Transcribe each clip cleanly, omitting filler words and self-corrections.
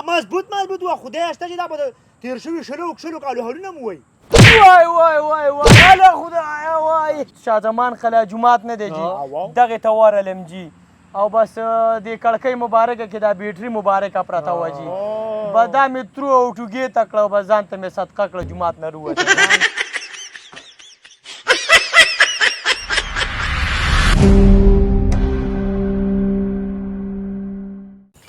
مضبوط مضبوط وه، خدای شته چې دا به د تېر شوي شلو کښلو کالو هلونه مو وایي. وای وای وای وای، اله خدایا وای. شاه زمان خلا جومات نه دی جي، دغې ته ورغلم جي، او بس دې کړکۍ مبارکه کې دا بیټري مبارکه پرته وه جي، بس دا مې ترو او ټوګې ته کړه، بس ځان ته مې صدقه کړه، جومات نه راووتم.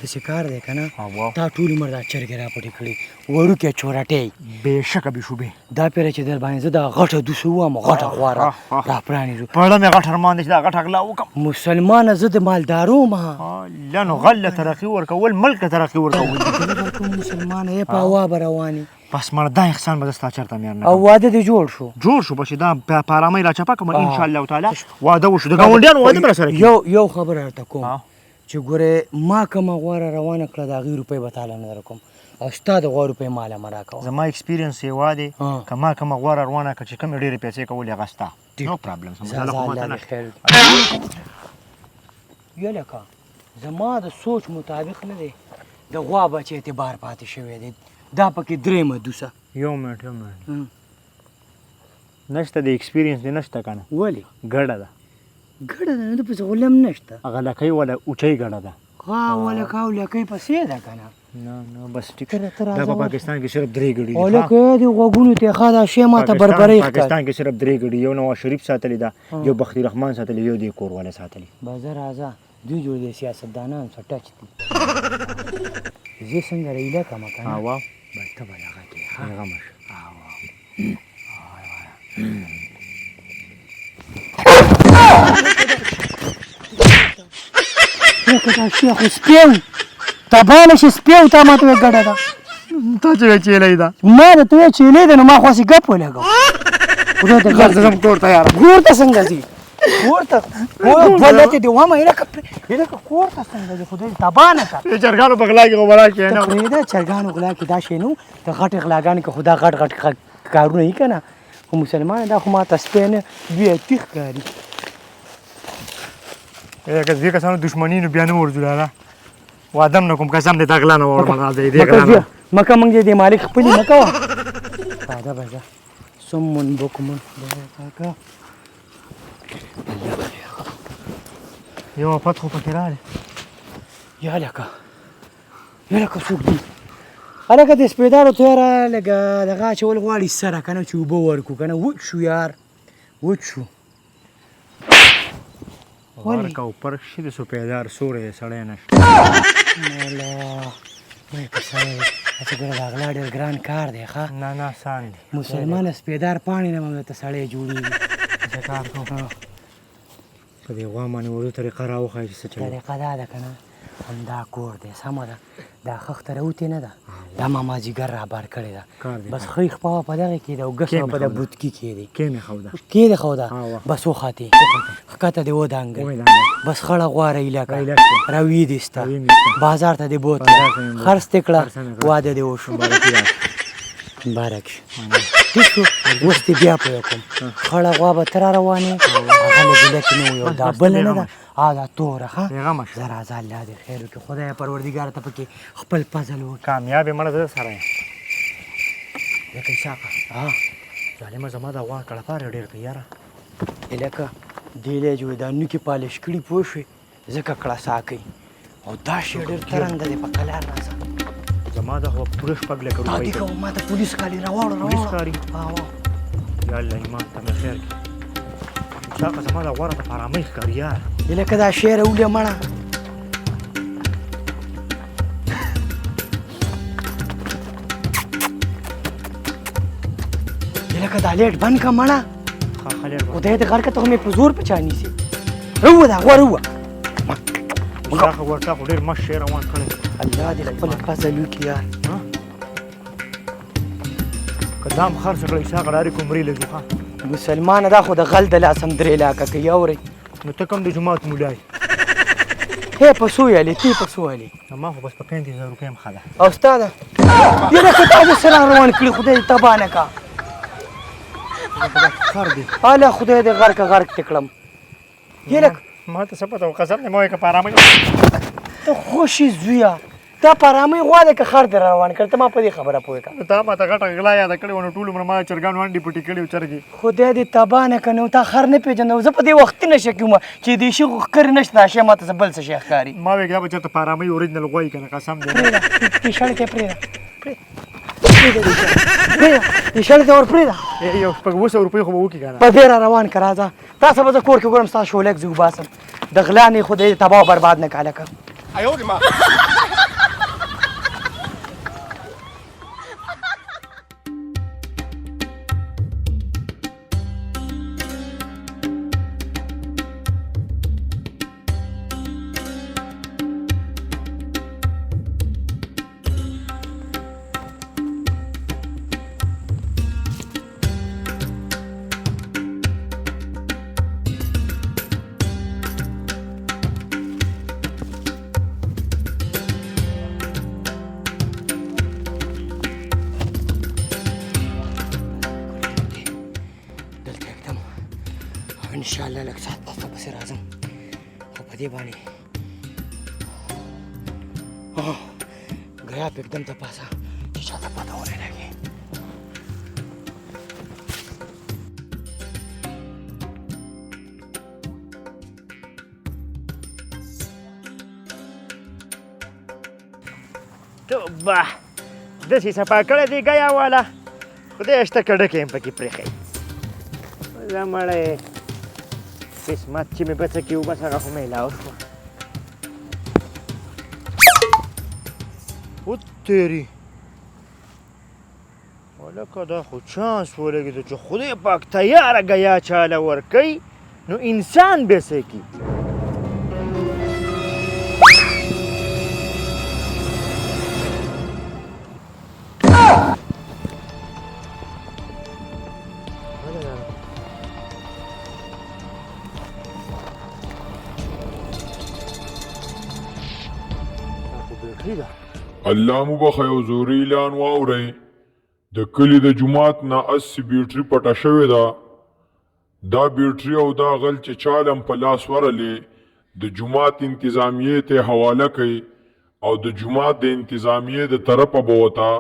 داسې کار دی که نه، تا ټول عمر دا چرګې را پټې کړې، وړوکی چورټی. بېشکه بې شوبې. دا پېره چې در باندې زه دا غټه دوسه ووهم، غټه غوا را پرانیزو. په زړه مې غټ ارمان دی چې دا غټه غلا وکړم. مسلمانه زه د مالدارو ما. الله نو غل له ترقي ورکول، ملک له ترقي ورکول دي. ورکوم مسلمانه، یې په هوا به روان یې. بس مړه دا احسان به زه ستا چېرته میار نه او واده دې جوړ شو؟ جوړ شو، بس چې دا په ارامۍ را چپه کړم، ان شاء الله تعالی واده وشو، د ګاونډیانو واده به راسره کېږي. یو خبره درته کوم چې ګورې ما کومه غوا را روانه کړه، د هغې روپۍ به تاله نه درکوم، او ستا د غوا روپۍ ما له مه راکوه. زما experience یې وا دی، که ما کومه غوا را روانه کړه چې کومې ډېرې پیسې کولې هغه ستا، no problem. ځه، الله دې خیر وکړي. یلکه زما د سوچ مطابق نه دی د غوا بچی اعتبار پاتې شوی دی، دا پکې درېیمه دوسه. یو منټ، یو منټ، نشته د experience دې نشته که نه؟ ولې؟ ګډه ده. ګډه ده، نو د پسې غلم نشته. هغه لکۍ والا اوچۍ ګډه ده. ها ولکه او لکۍ پسې ده که نه؟ نه نه بس ټیک. ته راځه دا په ورشه. پاکستان کې صرف درې ګړي دي. ولکه دې غوږونو ته ښه دا شی ما ته بربرۍ ښکاري. پاکستان کې صرف درې ګړي، یو نواز شریف ساتلی ده، یو بختي رحمان ساتلی، یو دې کور والا ساتلی. بس ځه راځه، دوی جوړ دي سیاستدانان سره ټچ دي. زه څنګه رایله کړم که نه؟ بس ته به دغه کې، ښه؟ بېغمه شه. لکه دا شی خو سپی و، تباه نه شي سپی و، تا ما ته وایې ګډه ده. تا چې وایې چیلۍ ده. ما درته وایې چیلۍ ده، نو ما خو هسې ګپ ولګاوه. خدای دې زه ځم کور ته یاره. کور ته څنګه ځې؟ کور ته دوه لتې دې ومه، هلکه کور ته څنګه ځې؟ خدای دې تباه نه کړه. د چرګانو په غلا کې خو به راشې نه. ته پرېږده چرګانو غلا کې دا شی نه و، د غټې غلاګانې کې خو دا غټ غټ کارونه یې که نه. خو مسلمانه دا خو ما ته سپی نه دوی اتي ښکاري. که دې کسانو دښمني نو بیا نه ورځو لالا. واده هم نه کوم، قسم دې دا غلا نه وړم، راځئ دې غلا نه. مکه موږ دې مالک خپلې مه کوه. ساده به ځه. صمون بکمون. کاکا. یو آفت خو پکې راغلی. یا لکه، یا لکه څوک دي؟ هلکه د سپېدارو ته یاره لږه دغه اچول غواړي سره که نه چې اوبه ورکړو که نه، وچ شو یار، وچ شو. ورکه او پرک شي د سپېدار سوری دی، سړی نشته. الله وایي که سړی دی، هسې ګوره دا غلا ډېر ګران کار دی. ښه؟ نه نه اسان دی. مسلمانه سپېدار پاڼې نه به هم درته سړی جوړېږي. څه کار کوم؟ په دې غوا باندې وړو طریقه راوښایه چې څه چل. طریقه دا ده که نه، همدا کور دی، سمه ده، دا خښته راوتې نه ده، دا ما مازدیګر را بار کړې ده، بس ښۍ خپه وه په دغې کې ده او ګسه په د بوتکي کې دی. کې مې خوده. کې دې خوده؟ بس وختې ښکته دې ودانګل، بس خړه غوا رایله کړه، راویې دې سته، بازار ته دې بوتله، خرڅ دې کړه، واده دې وشو. مبارک شي. ټیک شو، اوس دې بیا پوه کوم، خړه غوا به ته را روانې، هغه له ګیله کې نه و، یو دا بله نه ده، دا توره. ښه ځه راځه، الله دې خیر وکړي، خدای پروردګار ته پکې خپل فضل وکړي. کامیاب یې مړه زه سره یم. لکه اسحاقه ظالمه زما دا غوا کړپاره ډېر کوي یاره. لکه دې لی جوړ دا نوکې پالش کړي پوه شوې، ځکه کړسا کوي، او دا شی ډېر ترنده دی. په قلار راځه. زما دا خو پوره شپږ لکه روپۍ. تا دې کوم ما ته پولیس ښکاري، راواړه پولیس ښکاري. یا الله ایمان ته مې خیر کړي. اسحاقه زما دا غوا راته په ارامۍ ښکاري یاره. لکه دا شی راولې مړه. لکه دا لیټ بند کړه مړه. خدای دې غرق ته خو مې په زور په چا نیسي. روه دا غوا روه. اسحاقه ګوره تا خو ډېر مست شی روان کړی. الله دې خپل فضل وکړي یار. که دا هم خرڅه کړه اسحاقه ډایرک عمرې له ځو. ښه مسلمانه دا خو د غل د لاس هم درې لاکه کوي. اورئ نو ته کوم د جومات مولا یې؟ هې په څو یې علي، تی په څو علي؟ ما خو بس په 35,000 روپۍ هم ښه ده. او ستا ده؟ یاره که تا دې سره روان کړي، خدای دې تباه نه کړه. خر دی. هله خدای دې غرق غرق دې کړم. هلک ما ته څه پته وه، قسم دې مه وایه که په ارامۍ. ته خوشې زویه، تا په ارامۍ غوا دی که خر دې را روان کړ؟ ته ما په دې خبره پوه کړه. تا ما ته غټه غلا یاده کړې وه، نو ټول عمر ما چرګانو انډې پټې کړې او چرګې. خدای دې تباه نه کړه، نو تا خر نه پېژنده. زه په دې وختي نشه کې وم چې دې شي خو ښکرې نشته، دا شی ما ته څه بل څه شی ښکاري. ما ویل دا به چېرته په ارامۍ اوریجنل غوا وي که نه، قسم دی. پرېږده دې شړې ته یې پرېږده، پرېږده دې شړې، پرېږده دې شړې ته ور پرېږده. یو شپږ 700 روپۍ خو به وکړي که نه. په دې را روان که، راځه تا څه به زه کور کې ګورم، ستا شولک زه وباسم د غلا نه، خدای دې تباه او برباد نه کړه هلکه. دلته ږدم او انشاءالله لږ ساعت پس پسې راځم، خو په دې باندې ګیا پرېږدم ته پاسه چې چاته پته ونه لګي. توبه، داسې صفا کړی دی ګیا والا، خدای شته که ډکه یم پکې پرېښی. زه مړی قسمت چې مې په څه کې و، بس هغه خو میلاو شوه. وتېري ولکه دا خو چانس ولګېدو چې خدای پاک تیاره ګیا چاله ورکوي، نو انسان به څه کړي؟ الله مو بخښه، یو زوري اعلان واورئ. د کلي د جومات نه 80 بیټري پټه شوې ده. دا بیټري او دا غل چې چالم په لاس ورلې، د جومات انتظامیې ته حواله کوي او د جومات د انتظامیې د طرفه به ورته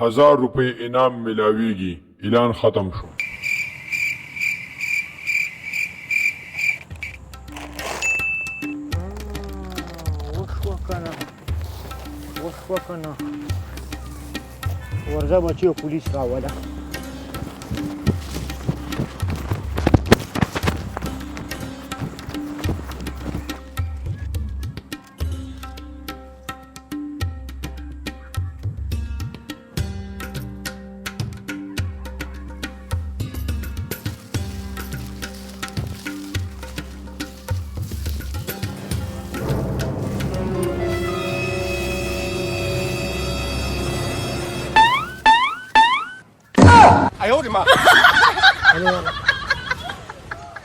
1000 روپۍ انعام ملاویږي. اعلان ختم شو. وشوه که نه، وشوه که نه؟ ورځه بچیو، پولیس راوله.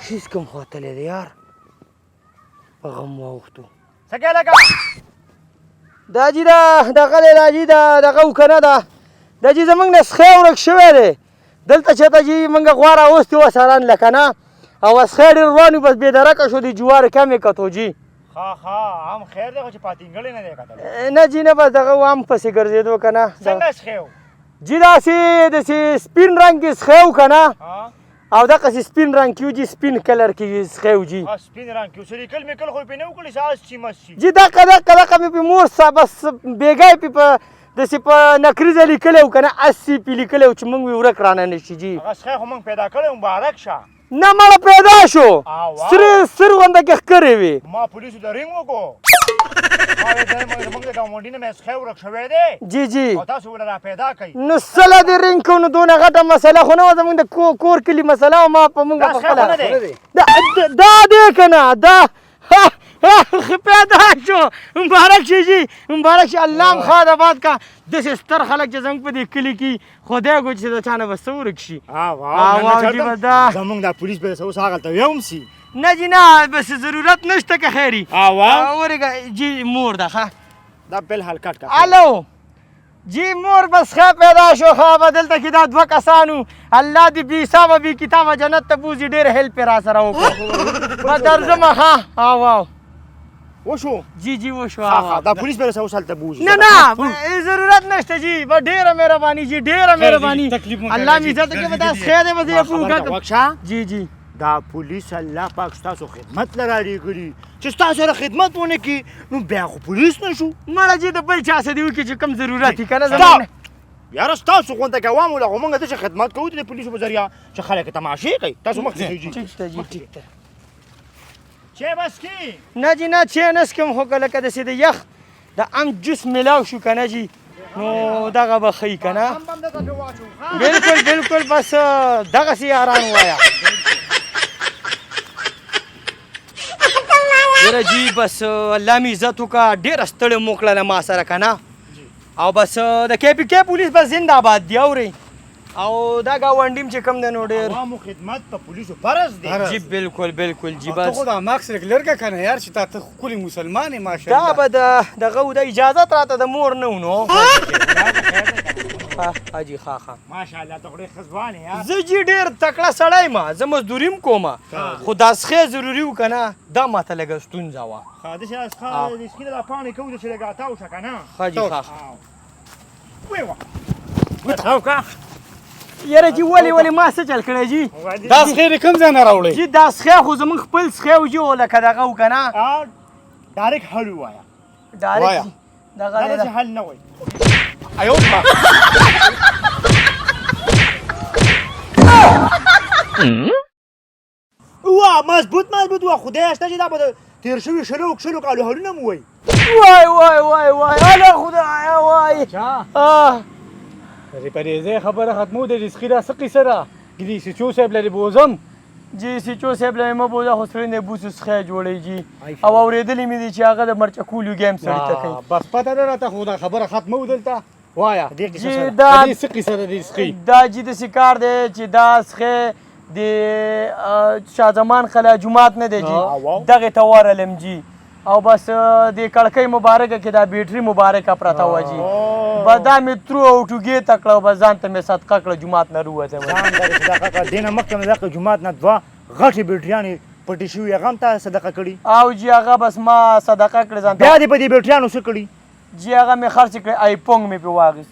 شیز کوم خوا تللی دی یار، په غم واوښتو. څه کوې لکه؟ دا جي دا دغه دی، دا جي دا دغه و که نه، دا دا جي زموږ نه سخی ورک شوی دی. دلته چېرته جي موږ غوا راوستې وه سران لکه نه، او سخی ډېر روان و، بس بې درکه شو، د جوارې کمې کتو جي. ښه ښه، هم خیر دی خو چې پاتینګړی نه دی کتلی. نه جي نه، بس دغه و هم پسې ګرځېدو که نه. څنګه سخی و؟ جي داسې داسې سپین رنګ کې سخی و که نه، او دغسې سپین رنګ کې و جي، سپین کلر کې سخی و جي. سپین رنګ کې و، څه لیکل میکل خو یې پرې نه و کړي، څه اس چي مس چي؟ جي دقه دقه دقه مې پې مور سا بس بېګا یې پې په داسې په نکریزه لیکلی و که نه، اسي پې لیکلی و چې موږ یې ورک رانه نه شي جي. هغه سخی خو موږ پیدا کړی، مبارک شه. نه مړه پیدا شو، سرې سر غونده کې ښکرې وې. ما پولیسو ته رینګ وکړو، ما ویل زموږ د ګاونډي نه مې سخی ورک شوی دی. جي جي. او تاسو وله را پیدا کړئ. نو څله دې رینګ کړو؟ نو دونه غټه مسله خو نه وه، زموږ د کور کلي مسله وه. ما په موږ دا په سخی خو نه خپله دی. دا دی که نه، دا پیدا شو. مبارک شي جي، مبارک شي، الله هم ښاد آباد کا. داسې ستر خلک چې زموږ په دې کلي کې خدای ګو چې د چا نه به څه ورک شي. زموږ دا پولیس به اوس هغلته ویم سي. نه جي نه، بس ضرورت نشته که خیري. ورېږه جي، مور ده. ښه دا بلحال کټ کا. الو جی، مور بس ښه پیدا شو. ښه به دلته کې دا دوه کسانو، الله دې بې حسابه بې کتابه جنت ته بوځي، ډېر هیلپ یې را سره وکړو. به درځمه. ښه او او وشو؟ جی جی وشو. ها، دا پولیس به اوس هلته بوځي. نه نه، ضرورت نشته جی، ډیره مهرباني جی، ډیره مهرباني. الله می عزت کې بتا خیر دی. بس وکشه. جی جی. دا پولیس الله پاک ستاسو خدمت له رالیږلي، چې ستاسو سره خدمت ونه کړي نو بیا خو پولیس نه شو. مړه جی، د بل چا سره دې وکړي چې کوم ضرورت یې که نه. یاره ستاسو غونډه کې عوامو له خو موږ داسې خدمت کوو د پولیسو په ذریعه چې خلک تماشې کوي. تاسو مخکې شئ جي. ټیک ته جی، ټیک ته. چای به څکې؟ نه جی نه، چای نه څکم، خو که لکه داسې د یخ د ام جوس میلاو شو که نه جي، نو دغه به ښه وي که نه. بالکل بالکل، بس دغسې یاران وایه. یاره جی بس الله مې عزت وکړه، ډېره ستړې مو وکړله ما سره که نه. او بس د کې پي کې پولیس بس زنده آباد دی. اورئ، او دا ګاونډي چې کوم دی نو ډېر عوامو خدمت په پولیسو فرض دی. جی بالکل بالکل جی. بس ته خو دا ماکس لږ لرګه که نه یار، چې تا ته ښکلې مسلمان یې ماشاءالله. دا به دغه د اجازت راته د مور نه و نو. ها جی، ښه ښه. ماشاءالله، ته خو ډېر ښه ځوان یې. زه جی ډېر تکړه سړی یم، زه مزدوري هم کوم، خو دا څښی ضروري و که نه، دا ماته لږه ستونزه وه. ښه، داسې څښه د څښي دا پاڼې کوو چې لږه تاو شه که نه. ښه جی، ښه ښه. ویوه. یاره جی ولې ولې ما څه چل کړی جی؟ دا څښی دې کوم ځای نه راوړی؟ جی دا څښی خو زموږ خپل څښی و جی، لکه دغه و که نه. ډایرکټ حل ووایه. ډایرکټ دغه داسې حل نه وایي. ایو وا مضبوط مضبوط وا، خدای شته چې دا به تېر شوي شلو کالو حلونه مو وایي. وای وای وای وای، اله خدایه وای. چا دې په دې ځای خبره ختمو. د دې څښي دا څه قیصه ده؟ ګدې سیچو صاحب له دې بوځم. جی سیچو صاحب له مې مه بوځه، خو سړی نه بوسو څښی جوړوي جی، او اورېدلي مې دي چې هغه د مرچکولو ګیم سړي ته کوي. بس پته ده راته، خو دا خبره ختمو دلته وایه. جی دا دې څه قیصه ده دې څښي؟ دا جی داسې کار دی چې دا څښی د شاه زمان خلا جومات نه دی جی، دغې ته ورغلم جی، او بس د کړکۍ مبارکه کې دا بیټري مبارکه پرته وه جی، بس دا مې ترو او ټوګې ته کړه، بس ځان ته مې صدقه کړه، جومات نه راووتم. ځان ته دې صدقه کړه. دې نه مخکې مې دغه جومات نه دوه غټې بیټریانې پټې شوي، هغه هم تا صدقه کړي؟ او جی هغه بس ما صدقه کړې ځان ته. بیا دې په دې بیټریانو څه کړي؟ جی هغه مې خرڅې کړې، آیفون مې پرې واخیست.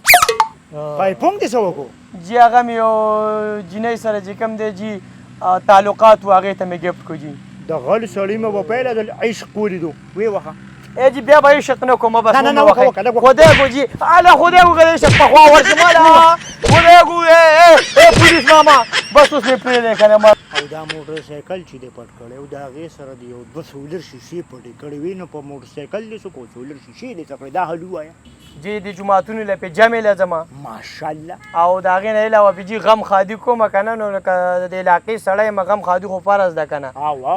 په آیفون دې څه وکړو؟ جی هغه مې یو جینۍ سره چې کوم دی جی تعلقات وو، هغې ته مې ګفټ کړو جی. د غل سړي مې په پیله ځل عشق ولیدو. ویې وخه. ای جی بیا به عشق نه کوم، بس نه نه وکړه. خدای کو جی، اله خدای کو که عشق په خوا ورشم، اله خدای کو. ای پولیس ماما، بس اوس مې پرېږدی که نه ما. او دا موټر سایکل چې دې پټ کړی او د هغې سره دې یو دوه سولر شیشې پټې کړې وې، نو په موټر سایکل دې څه کو سولر شیشې دې څه کړې؟ دا حل ووایه. جی د جوماتونو له پې جمع له ځمه. ماشاءالله. او د هغې نه علاوه پې جي غم ښادي کومه که نه، نو لکه د علاقې سړی یم، غم ښادي خو فرض ده که نه،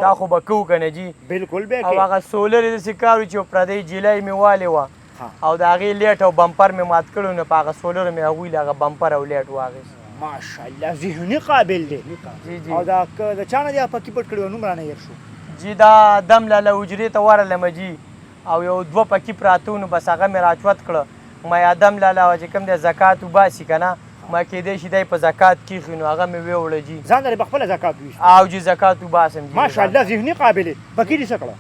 دا خو به کوو که نه جي. بالکل به. او هغه سولر یې داسې کار و چې یو پردۍ جیلۍ مې والې وه، او د هغې لیټ او بمپر مې مات کړو، نو په هغه سولر مې هغوی له هغه بمپر او لیټ واخیست. ماشاءالله، ذهني قابل دی. جی جی. او دا د چا نه دې پکې پټ کړی، نوم رانه هېر شو. جی دا دم لاله حجرې ته ورغلم جي، او یو دوه پکې پراته وو، نو بس هغه مې راچوت کړه. ما ادم لالا چې کوم دی زکات وباسي که نه، ما کېدای شي دی په زکات کېښي، نو هغه مې ویوړه جي. ځان لرې په خپله زکات وویست؟ او جي زکات وباسم جي. ماشاءالله، ذهني قابل یې. پکې دې څه کړه؟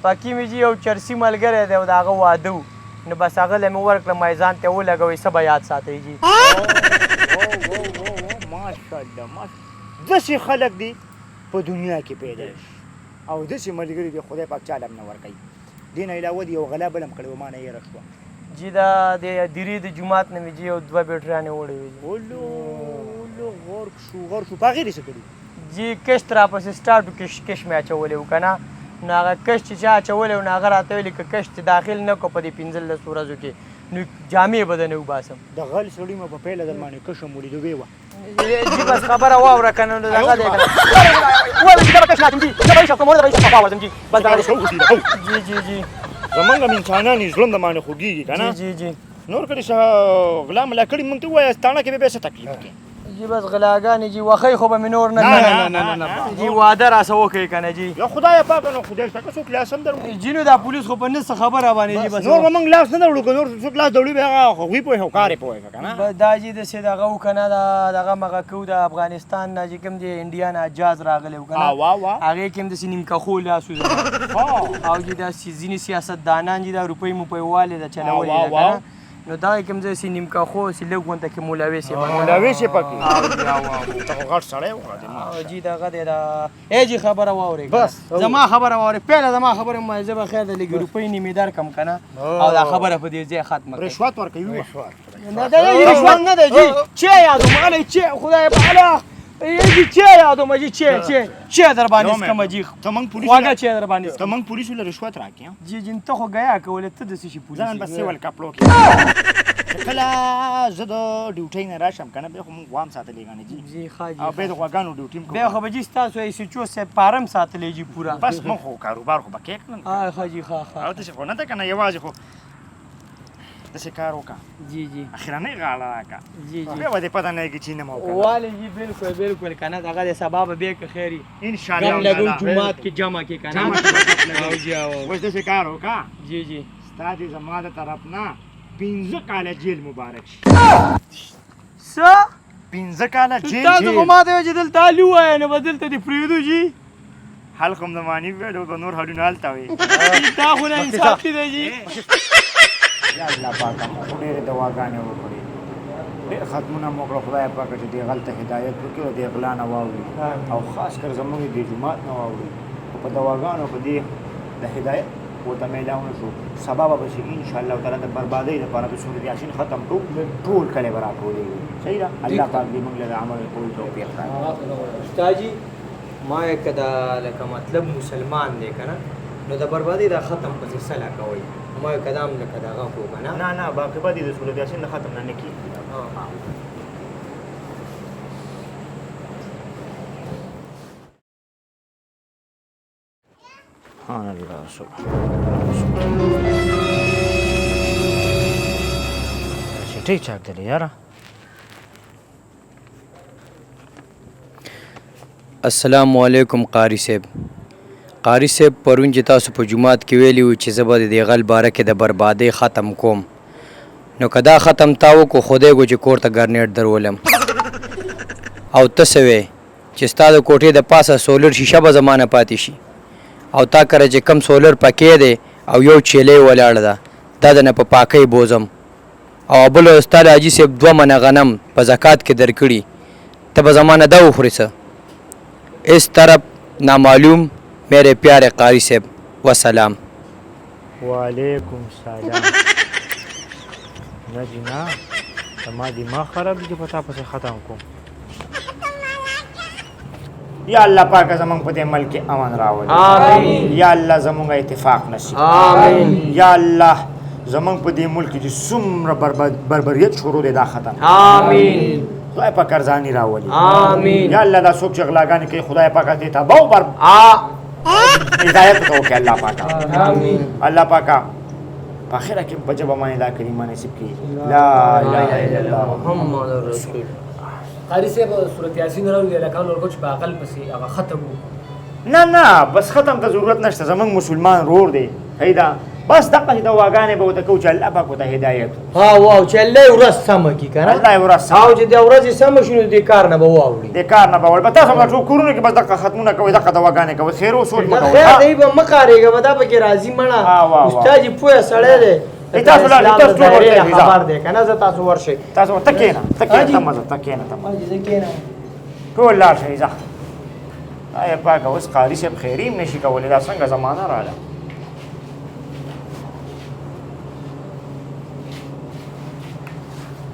پکې مې جي یو چرسي ملګری دی او د هغه واده و، نو بس هغه له مې ورکړه، ما یې ځان ته ولګوئ، څه به یاد ساتئ جي. ماشاءالله ماشاءالله، داسې خلک دي په دنیا کې پیدا شي، او داسې ملګري دي خدای پاک چا له هم نه ورکوي. دې نه علاوه دې یو غلا بل هم کړې وه، ما نه هېره شوه. جی دا د دیرې د جومات نه مې جي یو دوه بیټریانې وړې وې جي. ولو ولو، غرق شو غرق شو. په هغې دې څه کړي؟ جی کشت راپسې سټارټ و، کش کش مې اچولی و که نه، نو هغه کش چې چا اچولی و، نو هغه راته ویلي که کشت داخل نه کړو په دې 15 ورځو کې، نو جامې به درنه وباسم. د غل سړي مې په پیله ځل باندې کشم ولیدو. ویې جی بس خبره واوره که نه، نو دغه دی که نه. وایي چې دا به کش نه اچوم جي، زه به عشق کوم، زه به عشق په خوا ورځم جي، بس دغه دی. جی جی جی. زمونږ هم انسانان یو، زړه هم د باندې خوږېږي که نه. جی جی جی. نور که دې څه غلا ملا کړي، مونږ ته ووایه، تاڼه کې به بیا څه تکلیف کې. جی بس غلاګانې جی وخی خو به مې نور نه نه نه نه نه جی واده راسه وکړئ که نه جی یا خدای پاک نو خدای شته که څوک لاس هم دروړي جی نو دا پولیس خو په نه څه خبره باندې جی بس نور به موږ لاس نه دروړو که نور څوک لاس دروړي بیا هغه هغوی پوه او کار یې پوه که نه دا جی داسې دغه وکړه نه دا دغه مغه کوو د افغانستان نه چې کوم دی انډیا نه جاز راغلی و که نه هغې کې هم داسې نیمکخو لاس و او جی داسې ځینې سیاستدانان جی دا روپۍ موپۍ والې ده چلولې ده که نه نو دا کوم ځای سي نیمکه خو سي لږ غونته کې مولوي سي مولوي سي پکې ته خو غټ سړی وخه او جی دغه دی دا ای جی خبره واورې بس زما خبره واورې پهله زما خبره مې زه به خیر د لږ روپۍ نیمې درکم که نه او دا خبره په دې ځای ختمه کړه رشوت ورکوي رشوت نه دا رشوت نه دی جی چې یادوم غلی چې خدای په الله جی چې یادوم جی چې چې چې در باندې کوم جی ته موږ پولیس واګه چې در باندې ته موږ پولیسو له رشوت راکې جی جن ته خو ګیا کوله ته د څه شي پولیس ځان بس سیول کپړو کې کله زه د ډیوټۍ نه راشم که نه بیا خو موږ غوا هم ساتلې که نه جي جی ښه جي او بیا د غواګانو ډیوټي هم کوو بیا خو به جي ستاسو ایس ایچ او صاحب فارم ساتلی جي پوره بس موږ خو کاروبار خو به کې کړم ښه جي ښه ښه او داسې خو نه ده که نه یوازې خو داسې کار وکړه جی جی اخرنۍ غاړه راکړه جی جی بیا به دې پته نه لګي چې نه مو وکړه والي جی بالکل بالکل که نه دغه د سبا به بیا که خیر وي ان شاء الله ګم لګو جومات کې جمع کې که نه او جی او اوس داسې کار وکړه جی جی ستا دې زما د طرف نه 5 کاله جیل مبارک شي. څه؟ 5 کاله جیل. تاسو خو ماته ویل چې دلته حل ووایه نو به دلته دې پرېږدو جي. حل خو هم د معنی ویلو به نور حلونه هلته وي. دا خو ناانصافي دی جي. یا الله پاکه موږ خو ډېرې دواګانې وکړې، ډېر ختمونه مو وکړه، خدای پاکه چې دې غل ته هدایت وکړي او دې غلا نه واوړي او خاص کر زموږ دې جومات نه واوړي، خو په دواګانو په دې د هدایت ورته میلاو نه شو. سبا به چې ان شاء الله تعالی د بربادۍ لپاره د سورة یاسین ختم کړو، ټول کلی به راټولېږي. صحیح ده؟ الله پاک دې موږ له د عمل کولو توفیق راکړي. استاد جي ما یې که دا لکه مطلب مسلمان دی که نه نو د بربادۍ دا ختم پسې څه لکوئ؟ ما یې که دا هم لکه دغه کړو که نه. نه نه باقي به دې د سورة یاسین د ختم نه نه کېږي. سبحان الله سبحان الله. چټۍ چاودلې یاره. السلام علیکم قاری صاحب. قاری صاحب پرون چې تاسو په جومات کې ویلي وو چې زه به د دې غل باره کې د بربادۍ ختم کوم، نو که دا ختم تا وکړو خدای ګو چې کور ته ګرنیټ درولم. او ته څه وې چې ستا د کوټې د پاسه سولر شیشه به زما نه پاتې شي، او تا کره چې کم سولر پکې دی او یو چیلۍ ولاړه ده دا د نه په پاکۍ بوځم، او بل ورځ تا له حاجي صاحب 2 منه غنم په زکات کې درکړي، ته به زما نه دا وخورې څه؟ اس طرف نامعلوم میرے پیارے قاری صاحب وسلام. وعلیکم سلام. نه جی نه، زما دماغ خراب دی چې په تا پسې ختم کوم. یا الله پاک زمونږ په دې ملک کې امن راولي. آمین. یا الله زمونږ اتفاق نصیب. آمین. یا الله زمونږ په دې ملک کې چې څومره بربریت شروع دی دا ختم. آمین. خدای پاک ارزاني راولي. آمین. یا الله دا څوک چې غلاګانې کوي خدای پاک دې تباه او هدایت ورته وکړي الله پاک. آمین. الله پاک په اخره کې په ژبه باندې دا کلمه نصیب کړي، لا اله الا الله محمد رسول الله. قاری صاحب سورة یاسین راوړي هلکانو ورکړو چې په عقل پسې هغه ختم وکړو. نه نه بس ختم ته ضرورت نشته، زمونږ مسلمان رور دی، صحیح ده، بس دقسې دواګانې به ورته کوو چې الله پاک ورته هدایت وکړي. ها واو چې الله یې ورځ سمه کړي که نه، الله یې ورځ سمه او چې دا ورځ یې سمه شي نو دې کار نه به واوړي. دې کار نه به واوړي. به تاسو به ټول کورونو کې بس دقه ختمونه کوئ، دقه دواګانې کوئ، خیر او سوچ مه کوئ. خیر دی به مه قارېږه، به دا پکې راځي مړه. استاد یې پوهه سړی دی، تاسو لاړ شئ، تاسو ټول ورشئ. خبر دی که نه، زه تاسو ورشئ. تاسو ته کښېنه، ته کښېنه، ته مه ځه، ته کښېنه، ته مه ځه. زه کښېنم. ټول لاړ شئ، ځه. آیا پاکه اوس قاري صاحب خیري هم نشي کولی، دا څنګه زمانه راغله.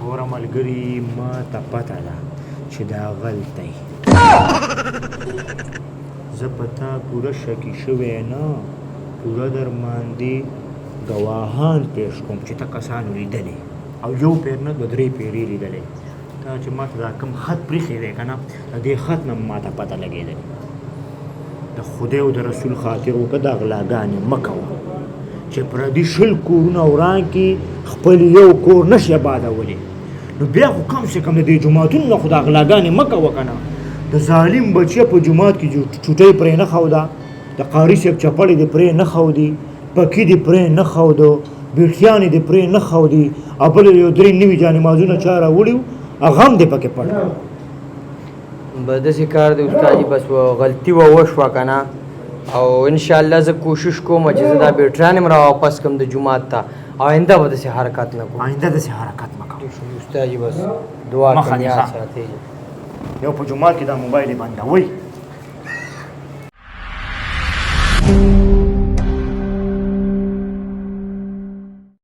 ګوره ملګري، ما ته پته ده چې دا غل دی، زه په تا پوره شکي شوی نه، پوره در باندې ګواهان پیش کوم چې ته کسانو لیدلې، او یو پیر نه دوه درې پیرې لیدلې. تا چې ما ته دا کوم خط پرېښی دی که نه، د دې خط نه ما ته پته لګېدلې. د خدای او د رسول خاطر وکړه، دا غلاګانې مه کوه چې پردي 20 کورونه وران کړي، خپل یو کور نه شي ابادولی. نو بیا خو کم سه کم د دې جوماتونو نه خو دا غلاګانې مه کوه که نه. د ظالم بچیه په جومات کې چوټۍ پرې نه ښوده، د قاري صاحب چپړې دې پرې نه ښودي، پکي دې پرې نه ښودو، بیټیانې دې پرې نه ښودي، او بل یو 93 جانمازونه چا راوړي وو هغه هم دې پکې پټ کړ. بس داسې کار دی استاد جي، بس غلطي وه وشوه که نه، او انشاءالله زه کوشش کوم چې زه دا بیټریانې هم را واپس کړم د جومات ته، او آینده به داسې حرکت نه کوم. آینده داسې حرکت مه کوه استاد جي، بس دعا مخه کوم، دې یاد ښه. ساتئ. یو په جومات کې دا موبایل یې بندوئ.